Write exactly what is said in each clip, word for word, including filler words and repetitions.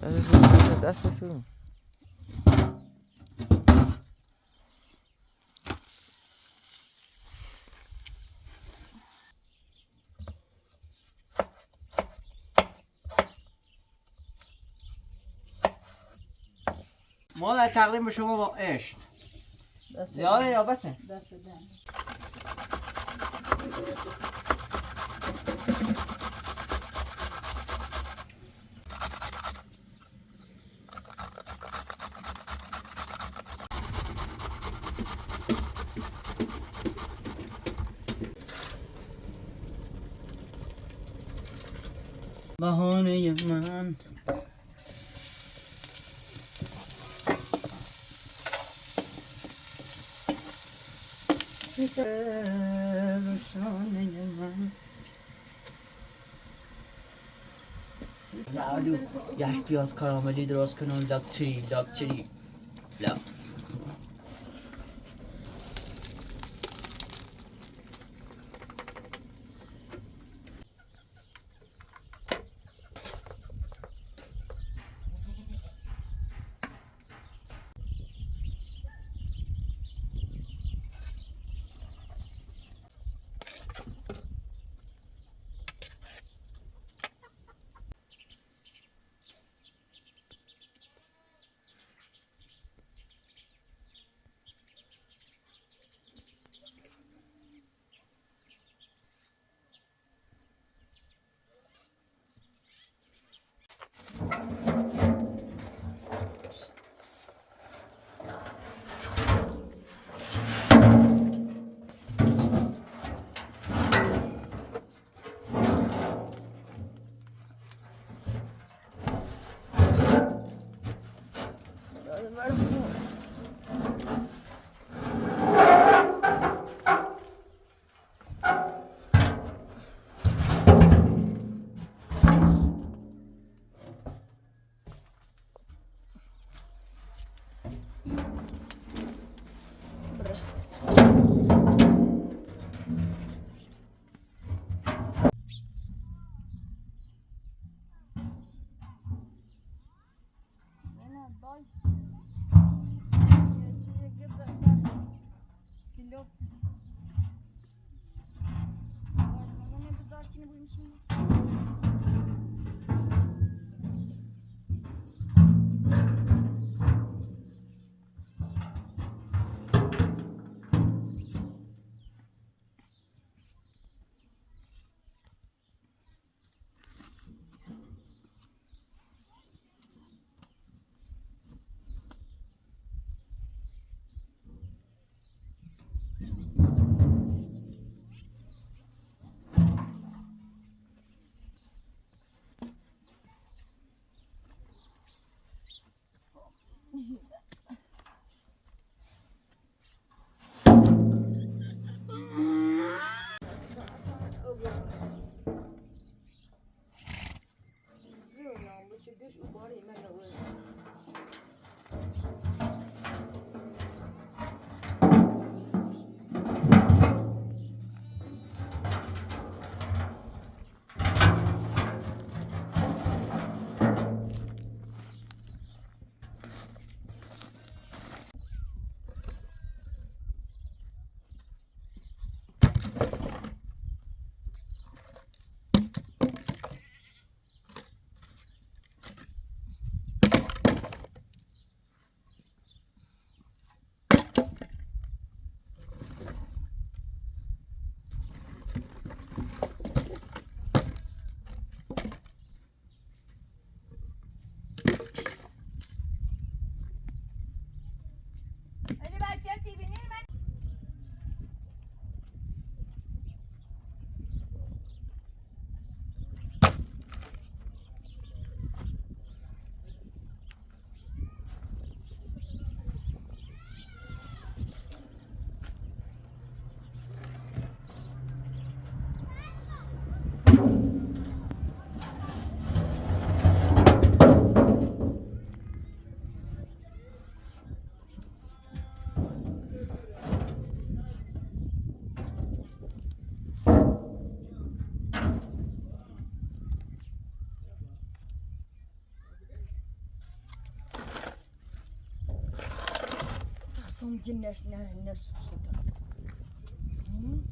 Das ist, das ist, das ist so. Мола тағлим шума ва эшт. Яла я басе. Mahone yaman. Salut, ja, ich bin Oscar, mein Lied rausgenommen, Luxury, Luxury. Ja. М, ди нас-, на-, нас-, сюда. М?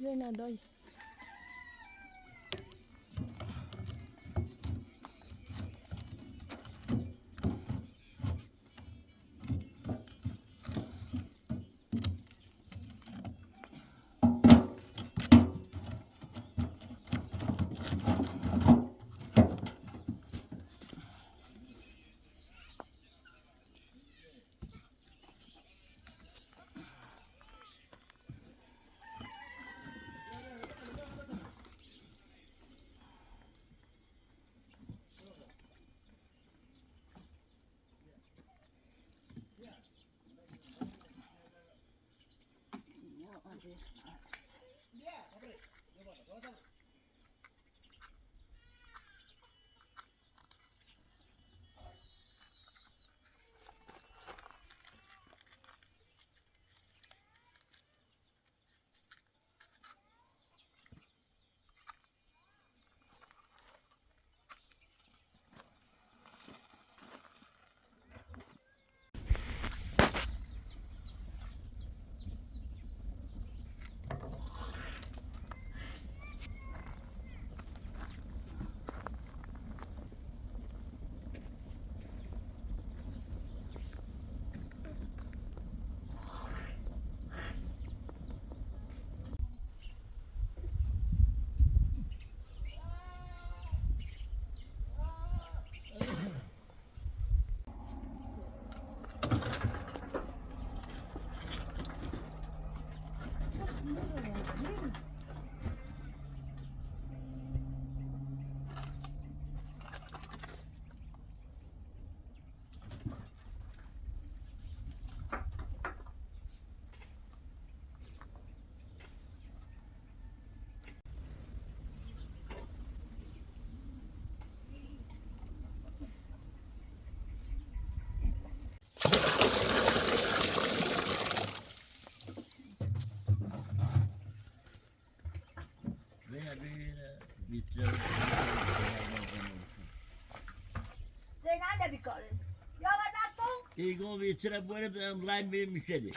Lena, doi. Venga, venga, venga. Venga, anda, Victoria. ¿Ya va a dar con? Igombi tira buere online bir müşteri.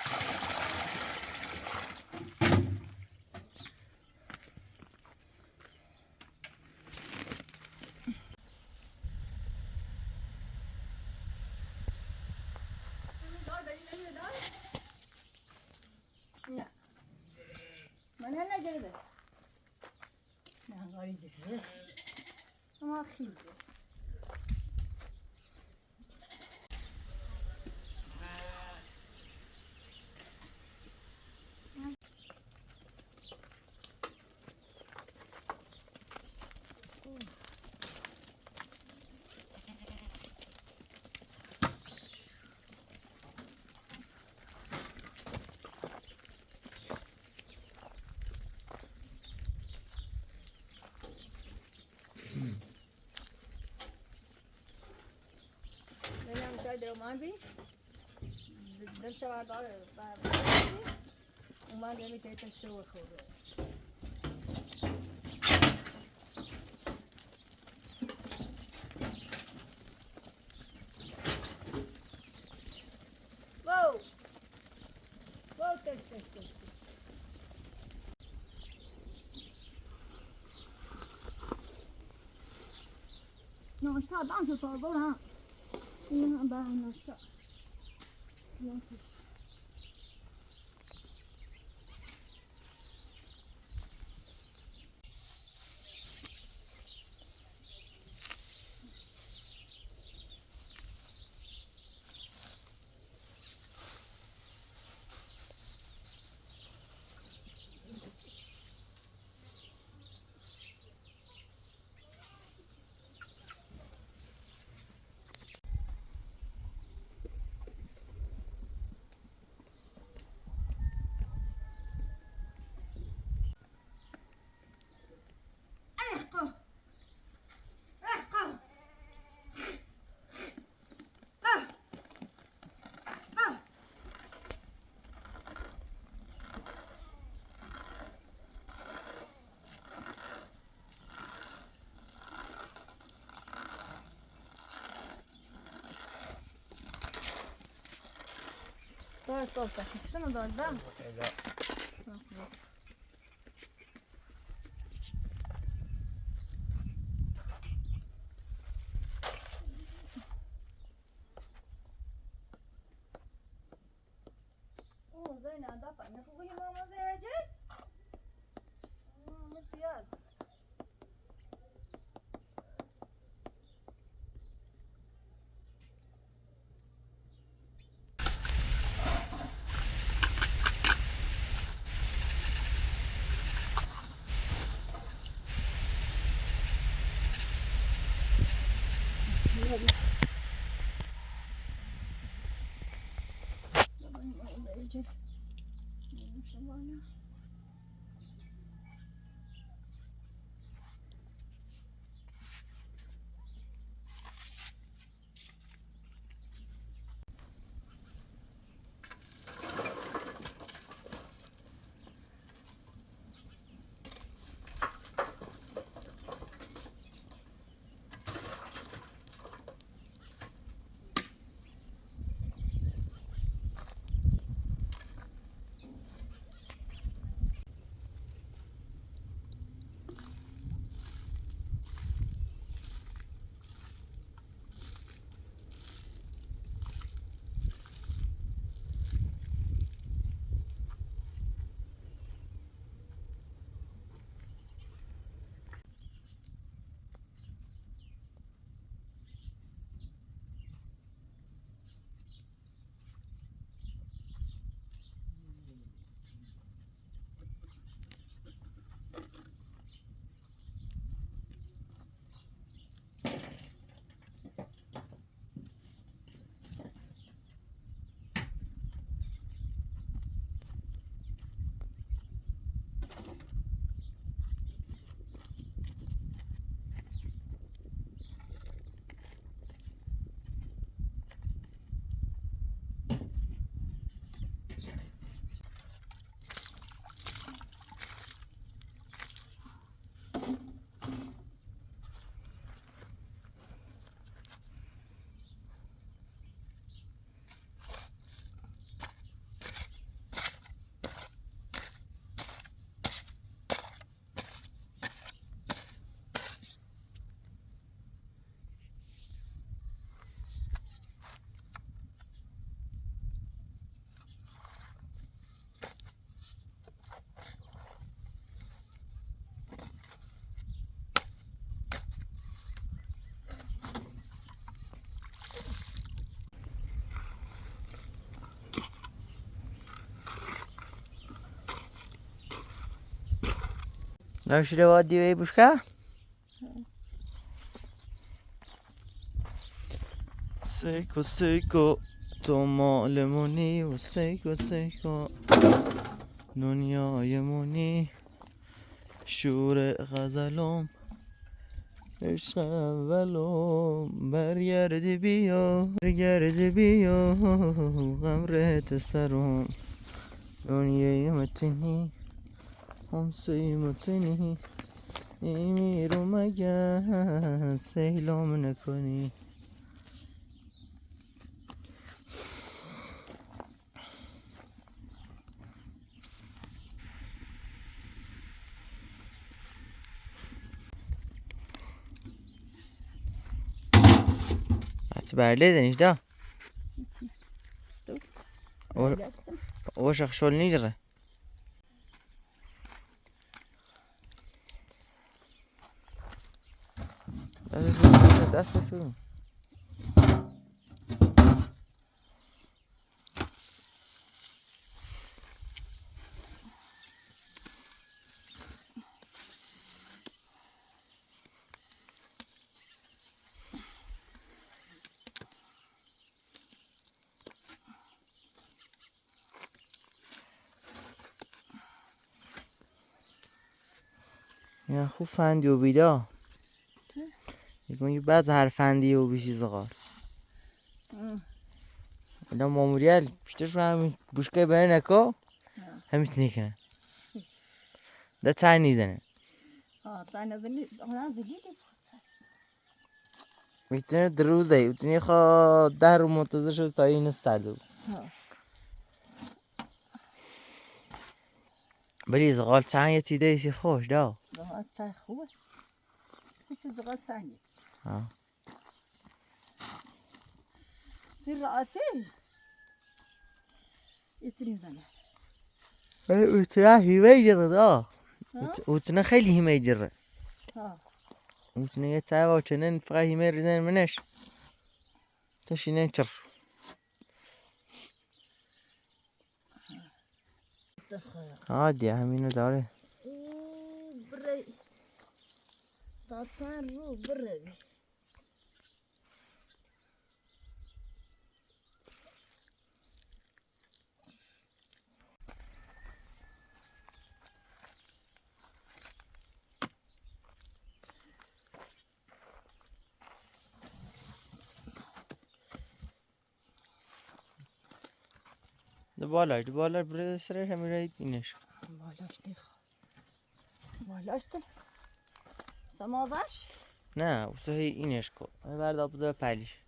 Manana jirde. Na gari jirde. Ama khil. Nani amsai dero mambi. Dem shavar dor. Uman demi teta show khoro. Wow. Wow, test, test, test, test. No, sta danzo to agora. Io ba no sta. No sta. Давай, Софья, сцена давай, да? Да. О, Зайна, да, память, вы мама Зайна, мама, ты. Нашли вади вей бушка? Seiko, seiko, tomo lemoni, seiko, seiko, dunya yemoni, shure ghazalom, ishavalom, bar yardi biyo, bar yardi biyo, gamre tesarom, dunya yemetini, om seymetini. Imiru magan seilom nekoni. Atbarleden işte. Stop. O, o şakşol nedir? Das ist so, das ist so. Ya xu fendi û bî da. Çi? Yekûn yî baz her fendi û bî jî zixar. Hı. Ela memuriyel, işte şu an buşkay bene neko, hı, hem içine kine. Da çay nîzene. Ha, çay nîzene, ona zilî de. Wîtine dirûzey, wîtine xwe deh rû muntezir şû tayî nisterdû. Ha. Bilî zixal çayan yê çî de yê xweş da. Zixal çay xwe. Hiç zixal çay nê. Ha. Sîr rahatê. Îçin îzane. E, uçuna hîmey cirre da. Ha? Uç-, uçuna xeylî hîmey cirre. Ha. Uçuna yê çay va uçenen fıqa hîmey rîzen mineş. Teşinen çir. Hadi ya, hemîne dare. Uuu, birey. Tatan ru birey. Di balaj, di balaj bire sere hemî re îneş. Balaj nêx. Balaj se? Semazaş? Ne, usa hey îneş ko. Verda bu da peliş.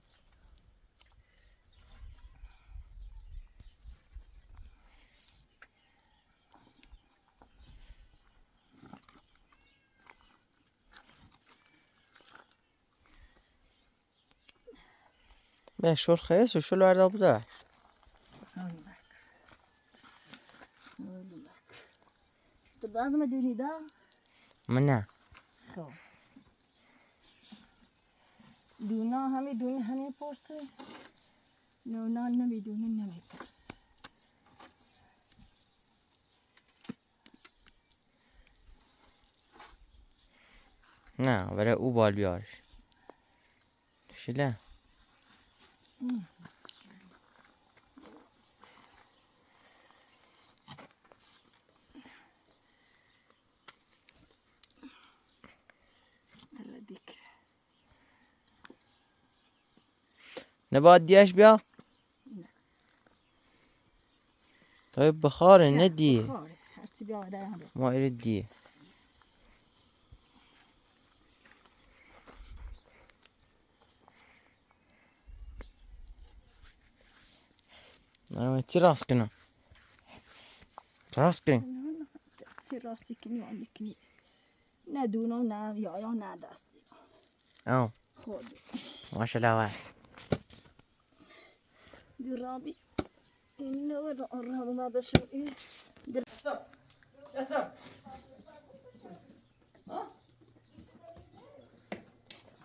Ben şol xeyes û şol arda bu da. Öyle bak. Öyle bak. Tu bazı mı düğünü da? Mına. Xo. Dûna hemî dûnî hemî porse. Nûna nemî dûnî nemî porse. Na, vere û bal biyar. Şile. Nebat diyeş biya. Tabii bixare ne diye. Bixare. Her çi biya da yani. Ma ere diye. Ama çi rast kına. Rast kına. Çi rast kına, yani kına. Ne dûno, ne yaya, ne destî. Ew. Xwedê. Maşallah var. Gurabî. Ênî ne were araba me beşim ê. Yasam. Yasam. Ha?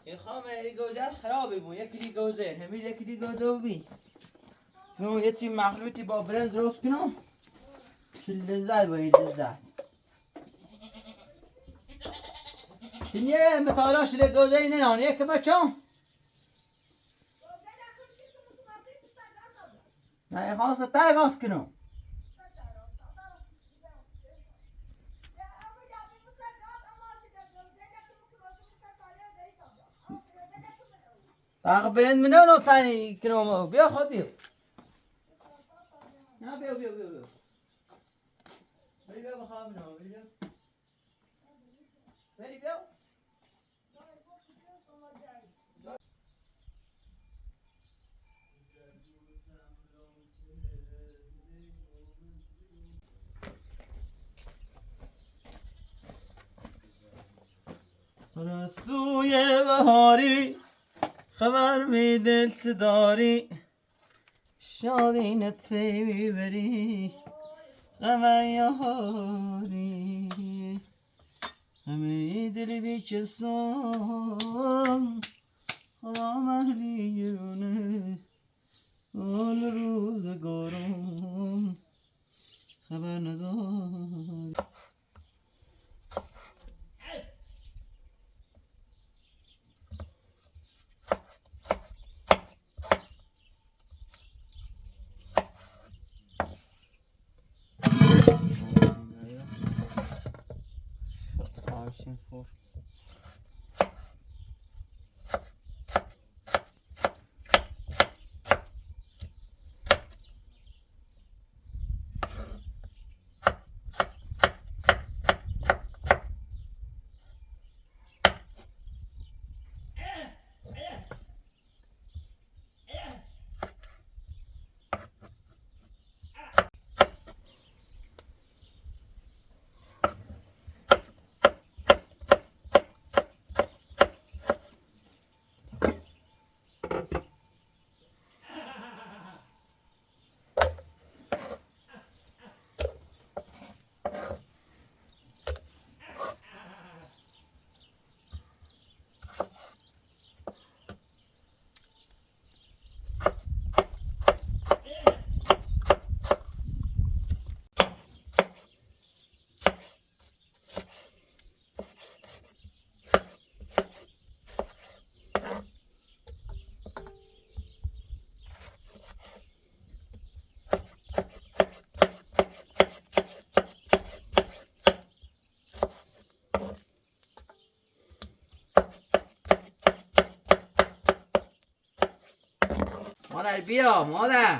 Ê xame, ê gozer xerabî bû. Yekî dî gozer. Hemî yekî dî gozer bî. No, yetî mexlûtî ba birenz rost kino. Çi lezzet bû, lezzet. Tinye mi taraş ile gözeyne nane kime çon? Na, e, xalasa tay rast kino. Ach, ben mi no no tani kino, bia hadi. Na, bia, bia, bia, bia. Bia, bia, bia, bia. Rastûye baharî, xeber bî dil çi darî. Şadî netfê wî verî, xeber yaharî. Hemî dil bî çi son, xala mehlî yûne, ol rûzegaron, xeber nedarî. Moder, bia, moder.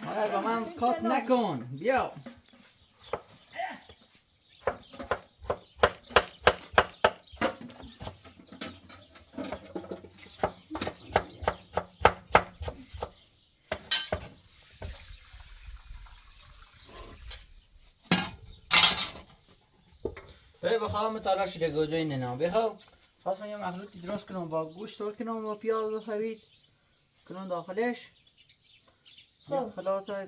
Moder, ba man kot nekon. Bia. Bê, bixwe, min taraşî de goce înê na. Bê, xew. Xason ya mexlûtî dirost kinon, ba gûşt sor kinon, ba piyaz, ba xewît. Kinon daxilêş. Xew. Ya xilasa,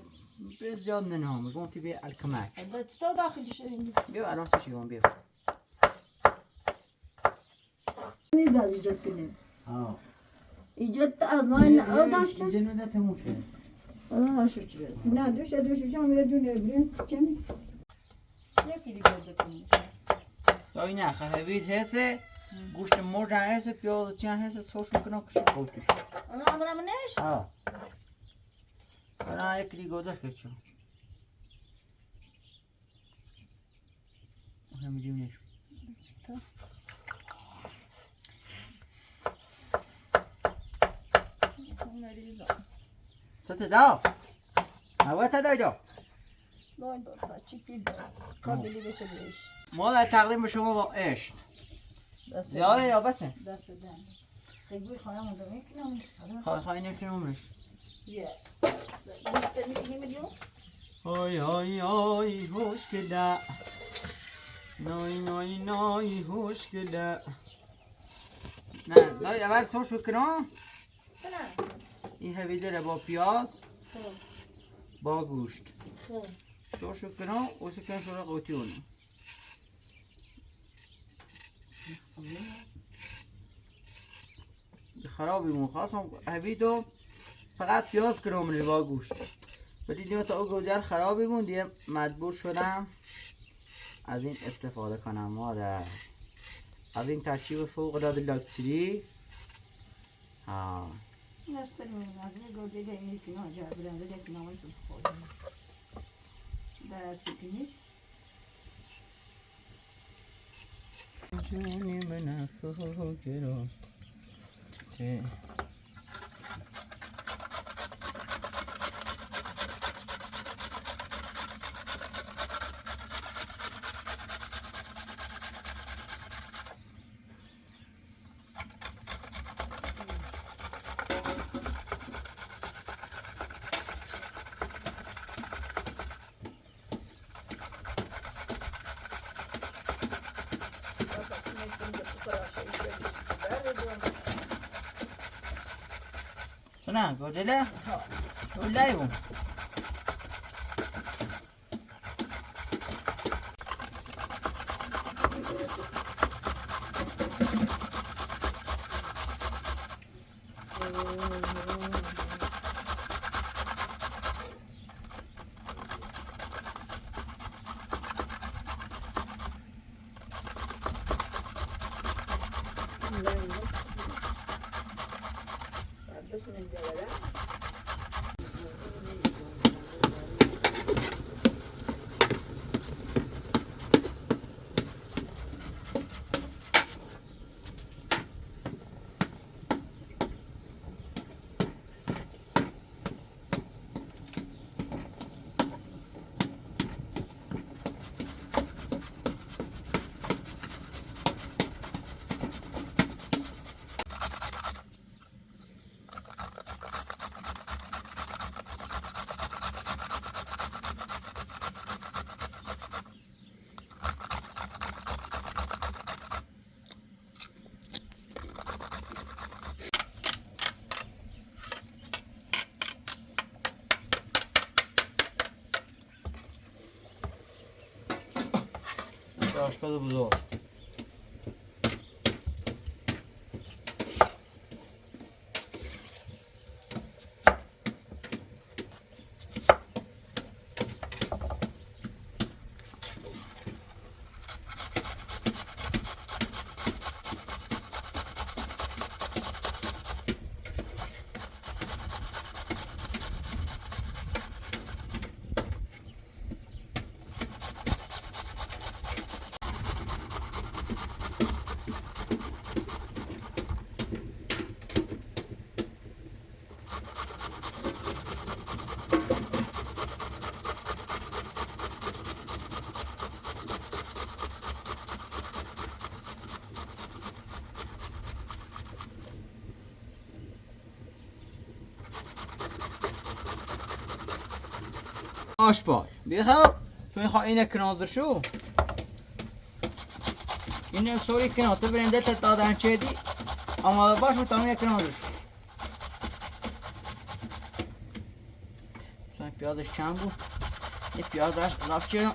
bê ziyad nêniham, gon tî bê elkimek. Elbet, çita daxil şey. Bê, elon tişî gon bê. Ne daz icat kine? Ha. İcat da az, ma ne, ew daşta? Îceno de temû şe. Allah şükür. Na, duşe, duşe, can bile dune, bile, çeni. Yekî dî goce kine. Tabii ne, xehevîz hese, gûşt mocan hese, piyaz çiyan hese, soş mukino kişi koltuş. Ana, bana mı neş? Ha. Bana yekî dî goce kirço. Hem dî neş. İşte. Bunları yüzüm. Tete da. Ha, weta da do. Doy do, ta çikil do. Kabili geçebiliriz. Mola takdim şuma ba eşq. Bes. Ziyade ya bes. Bes eden. Xeybûr xanama da meknam sara. Xay, xay, ne kinomiş. Ya. Bes de ne diyor? Ay, ay, ay, hoş gele. Nay, nay, nay, hoş gele. Ne, dayı, evvel sor şu kino. Sana. İyi, hevide de ba piyaz. Hı. Ba gûşt. Hı. Sor şu kino, o se kino şora qotî onu. Xerabî bûn, xason hevî do feqet piyaz kiro min va gûşt. Belî dîno ta o gocer xerabî bûn, diye mecbûr şodem ez în îstîfade kenem, moder. Azin takibi fou qıda dilak tiri. Ha. Nasıl mı? Azin gördü de ne kino, ya biraz da kino var. Da sikini. Juni mına fou gero. Te. Sana, gördüler. Öyle bu. Aşpazı bu zor. Aşpar. Biha, soy ha ine kinodur şu. Ine sori kino, tu birinde te tadan çedi. Ama baş bu tamine kinodur şu. Soy piyaz işçen bu. Ne piyaz aş, lafçı.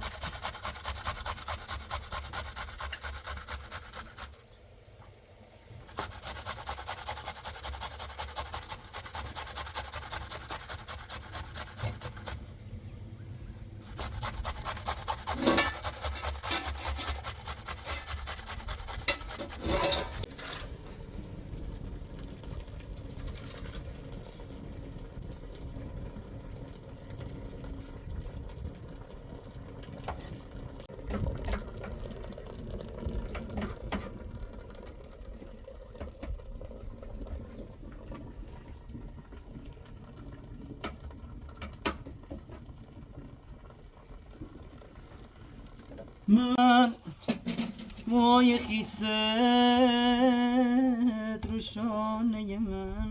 من مای خیسه دروشانهٔ من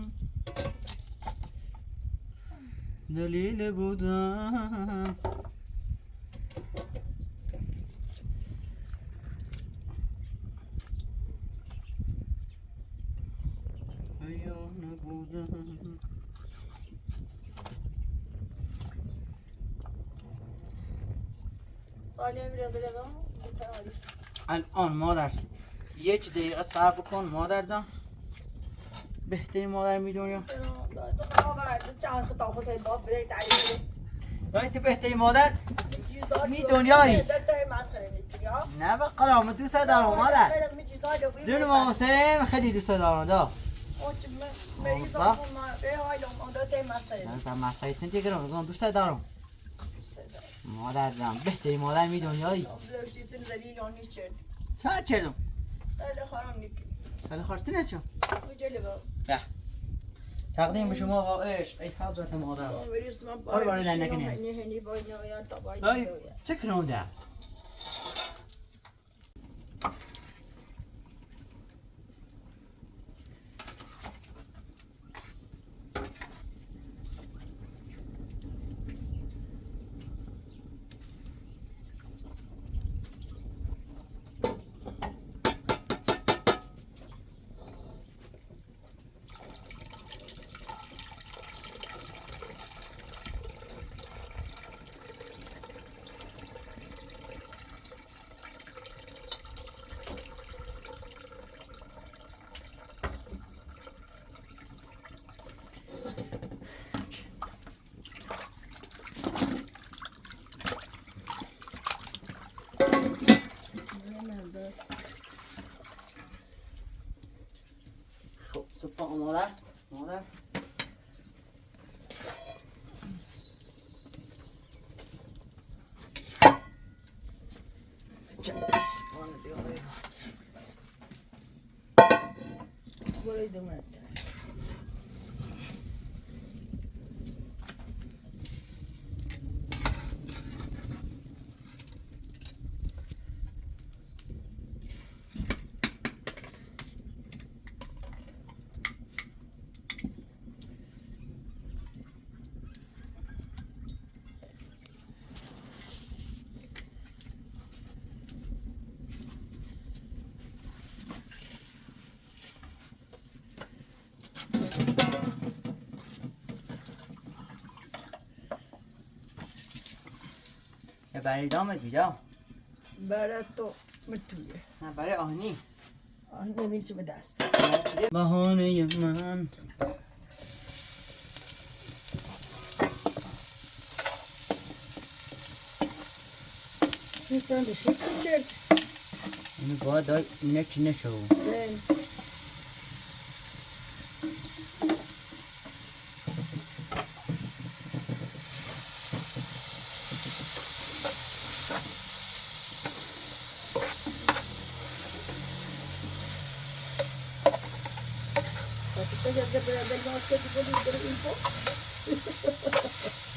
دلیل بودن. الان مادر، یک دقیقه صبر کن مادر جان. بهترین مادر می‌دونی. داری تو بهترین مادر می‌دونی. Ne bakalım, tu sedar olma da. Dün olsayım, hadi tu sedar olma da. Olsun. Tamam, sen tek bir olma, tu sedar olma. Mother جان، بهترین مادر می دنیایی. چه چرم؟ خیلی خراب نیکی. خیلی خراب چی نچو؟ به. تقدیم به شما آقا عشق، ای حضرت مادر. قربان الله نکنیم. هنی، هنی، بای نیا، تا بای نیا. چه کنم ده؟ خب، سوپ آماده است. آماده. چند اسپانجی. برای دو منت. یا برای دامت می‌دم؟ برای تو می‌تونه. نه، برای آهنی. آهنی می‌شه به دست. بهانهٔ من. می‌تونم به فکر کنم. اینو باید دای-، اینه چی نشو. بله.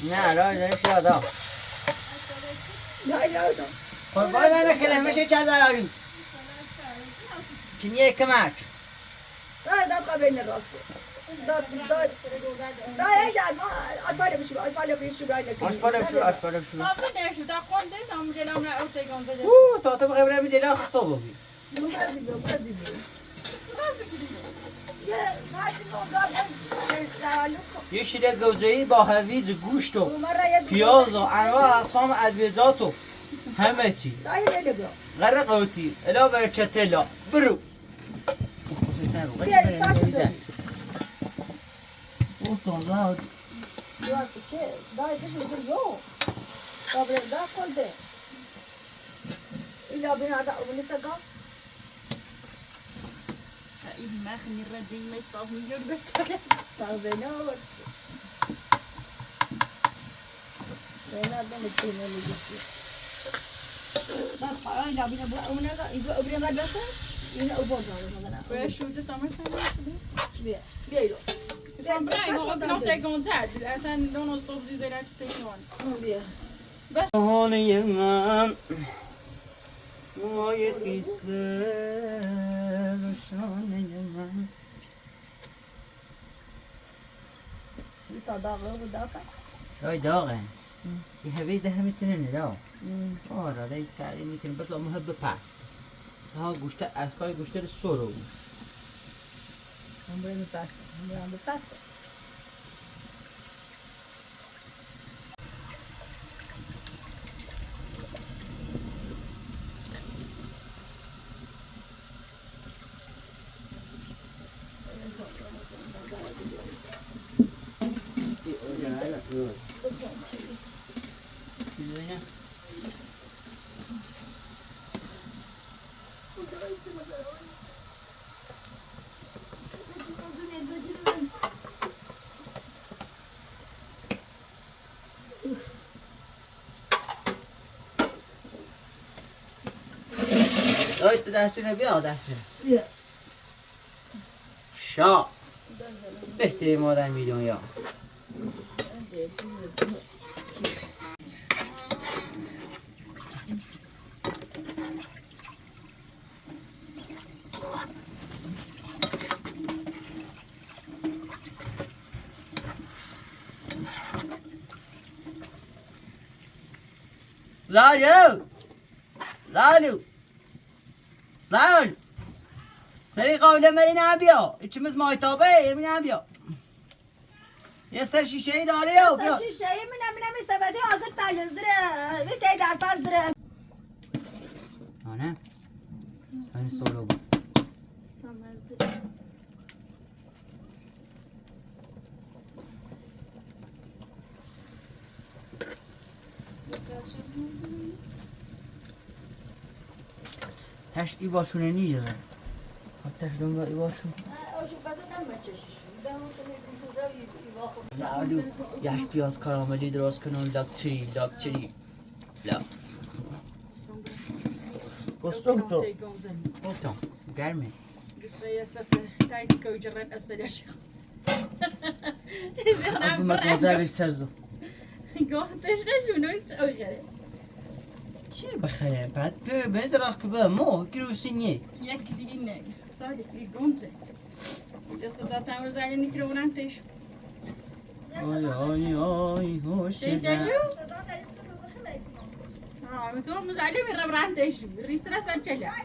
نه، لا، نه، شو هذا؟ لا، لا، لا. قربان انا كلام مش هيك هذا راجل. كنيه كماش. لا، لا، قبل الراس. لا، لا، لا، لا، ما، أطفال بشو، أطفال بشو، لا، لا. Aşk para bir şey, aşk para bir şey. Tatlı ne şu? Da konde, tam gel amra, o te konde. Uuu, tatlı bak, Emre bir deli akıl sağlığı. Yeşile gözeyi, bahevîz, guşto, piyazo, enwa aqsam edwêzato, heme çî. Qereqewtî, ela bereçetela, biro. O taze. Daha bir şey yok. Kabul daha kolde. İlla bin ada, o bin ise gaz. Mahni Rebbi, me saf mi gör be. Sağ be, ne olursun. Ben nereden ettim öyle gitti? Bak, parayla bile bu, öbürüne kadar, öbürüne kadar nasıl? Yine o borcu alır bana. Böyle şurada tamam, tamam, şurada. Bir, bir euro. Tamam, bırak, o kadar te gonca. Sen de onu soğuk yüzeyler çıkıyor. Hı, bir. Bas. Onu yemem. Moje pise, şaneyim. Ay, dağın. Hı. Bir heve de hem içine ne dağ? Hı. Orada hiç tarih mi ki? Bas o muhabbet pas. Daha güçte, askar güçte soru. Hamburger mi pas? Hamburger mi pas? Heute das schon wieder, das schon. Ja. Schau. Richtig, mal ein Million, ja. Lalo! Lalo! Lalo! سريقة ولا ما ينابيو؟ اتشمس ما يطابي، يا منابيو. يا سر شيشي داريو، سر شيشي، من، من، من سبدي، أزر تاج زر، بيتي دار تاج زر. أنا؟ أنا سولو. تاش ای باشونه نیجه. تاش دنبال ای باشون. زعلو. یاش پیاز کاراملی درست کنم، لاکچری، لاکچری. لا. گستم تو. گستم. گرمه. Isso aí, essa técnica, o de reta, essa de achar. Isso é na Alguma coisa a ver se ajuda. Gosto de ajuda, não sei o que é. Cheiro bacana, pá. Bem, bem, será que bem, mo, que eu sinhei. E é que diga, né? Só de que gonze. Já se trata, mas aí, nem que eu não deixo. Oy, oy, oy, hoş geldin.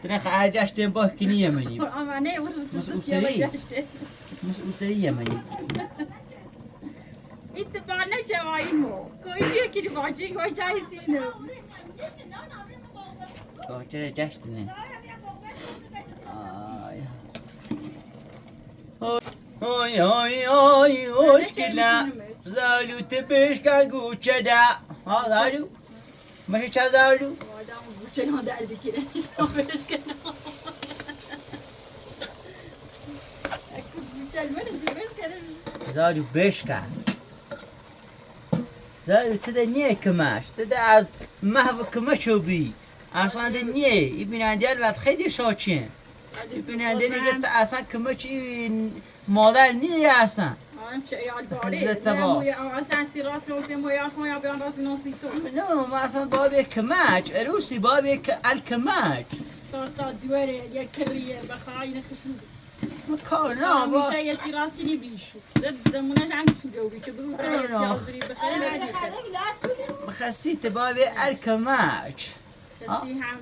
Tira خارج اشتين باه كني يمني. مش أسري. مش أسري يمني. Itibane cevayimo. Koyuyor ki bacı koyacağı için. Koçere geçtiniz. Ay. Oy, oy, oy, hoş geldin. Zalü tepişka guçada. Ha, zalü. Maşa ça zalü. Adam guçada derdi ki. Tepişka. Zalü beşka. Zalü tede niye kımaş? Tede az mahvı kımaş obi. Aslan de niye? İbn Andiyal ve xeyli şaçin. İbn Andiyal de aslan kımaç model niye aslan? Hazreti Bas. No, ma aslan babê kımaç, erusi babê kı-, el kımaç. Sarta duere, ya kırriye, bexayne xışmı. Kar na, ba. Mişe ya tiraz kini bişu. Dad zamuna jan su jogi, çe bu bra ya tiraz ri bexayne. Bexasi te babê el kımaç. Xesî hem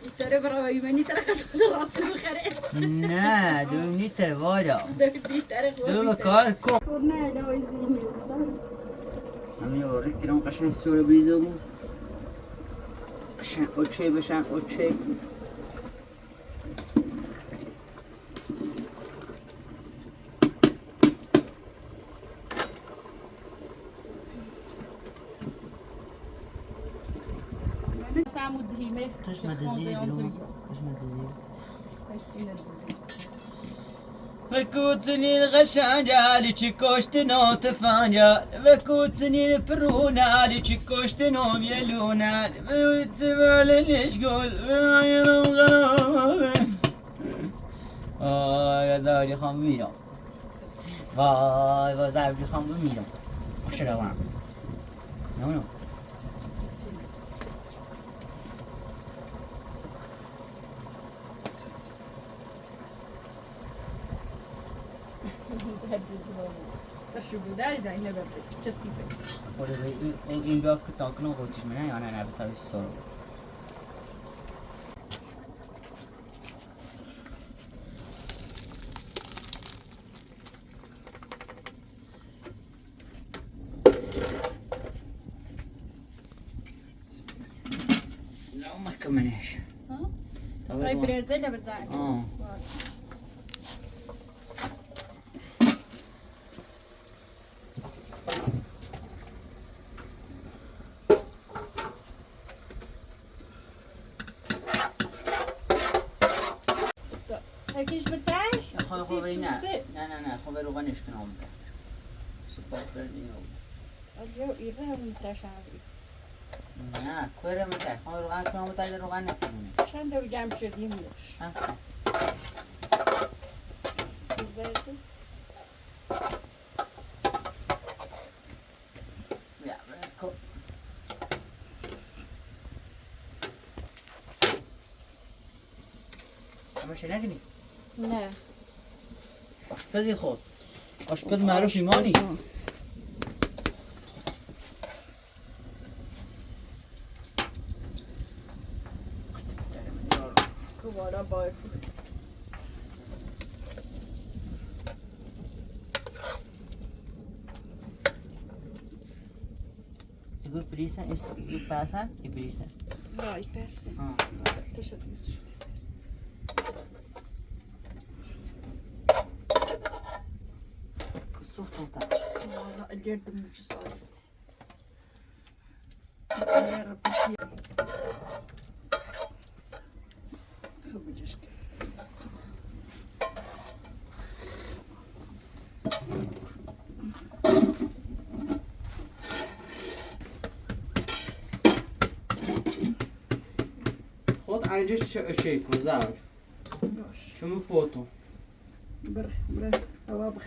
îtare bira weymenî tere xesî rast kir bixere. Ne, döv nî tere vara. Döv nî tere xo. Döv kar ko. Korna ela izleyemiyoruz ama. Ama o riktiran kaşan sonra bir zaman. Kaşan o çey, kaşan o çey. Samu dihîme. Qeşme dizî, qeşme dizî. Ve kutinîn xeşanca li çi koştino tifanja. Ve kutinîn pirûna li çi koştino mielûna. Ve kutinîn lişgol. Ve ayırım garabe. Ay, ez zarî xan bimînim. Vay, vay, zarî xan bimînim. Xweş e wana. Ne wana? Şu güzel de yine böyle. Kesip. Orada in, in, in bir hakkı takına koyacağım ya, yani, yani, bir tabii sorun. Não, mas que manejo. Hã? Talvez. Vai não. Aprender a fazer. Ah. Vai. Herkes bir taş. Xo, xo, siz ne? Ne, ne, ne, xo, ver o ganêş kino. Spor vermiyor. Alo, iğe un taş abi. Aa, kwere mata, kwere mata, kwere mata. Çanda hocam çözeyim. Ha. Sizler de. Ya, let's go. Ama şey ne? Ne? Aşpez iyi hot. Aşpez maruf imani. Kıvara bak. Igu prisa, es igu pasa, i prisa. No, i pesa. Ah. Deixa eu ver se Kısuh tonta. Valla, geldim bu cüzdanı. Ход айдеш чекун зав. Чему поту? Бр, бр, ава бр.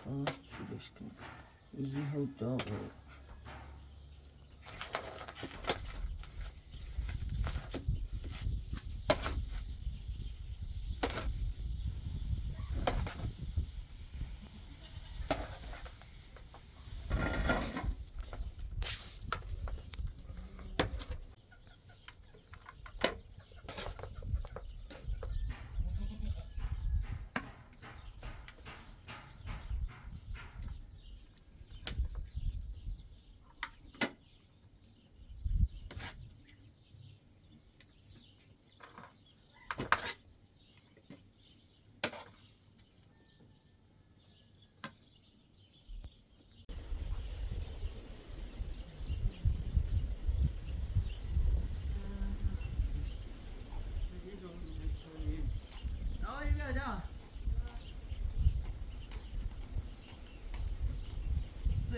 Отсюдочка. Иудоу.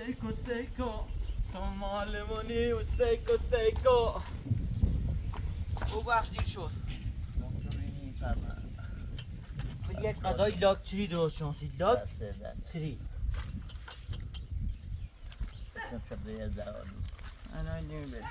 Seiko, seiko, toma limoni, seiko, seiko. Убас дишо. Блять, казой лёг три должен си лёг три. Она не любит.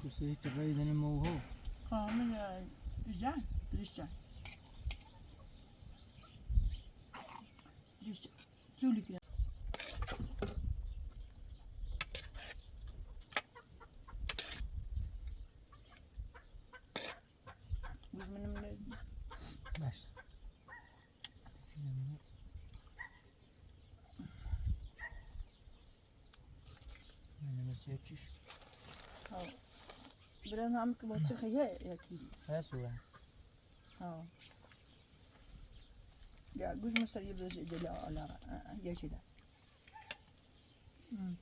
Кусеиҭ ҳәа иданымоуҳәо? Камера, ижа, тришьа. Тришьа. Цулик. Уж мыным не. Нас. Мыным не сечиш. Ау. Биран амк боча хая яки. Хая сура. Ау. Я, гуж масар ебраз иделя ала, а, а, я чида. М.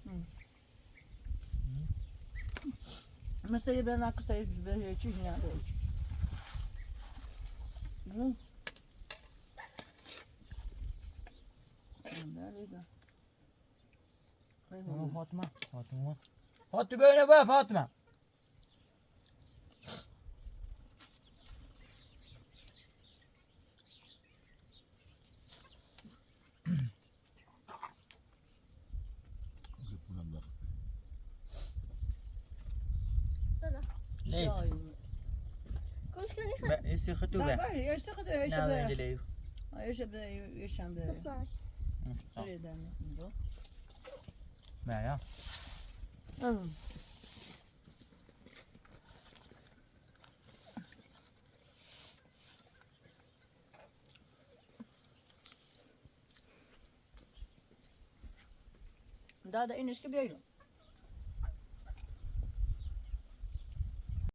М. М. Масар ебран акса ебраз чида. М. Да, да, да. Ой, Фатма, Фатма. Фатма, Фатма. Стана. Лейт. Шои. Кунчка не хат. Бе, если хоту бе. Давай, я что хотела, я На, ещё бе. Венделею. А я ещё бе, я ещё бе. Писай. Ну что? Сори, да, нет, не был. Бе, я. М. Да, да, и нишки бейру.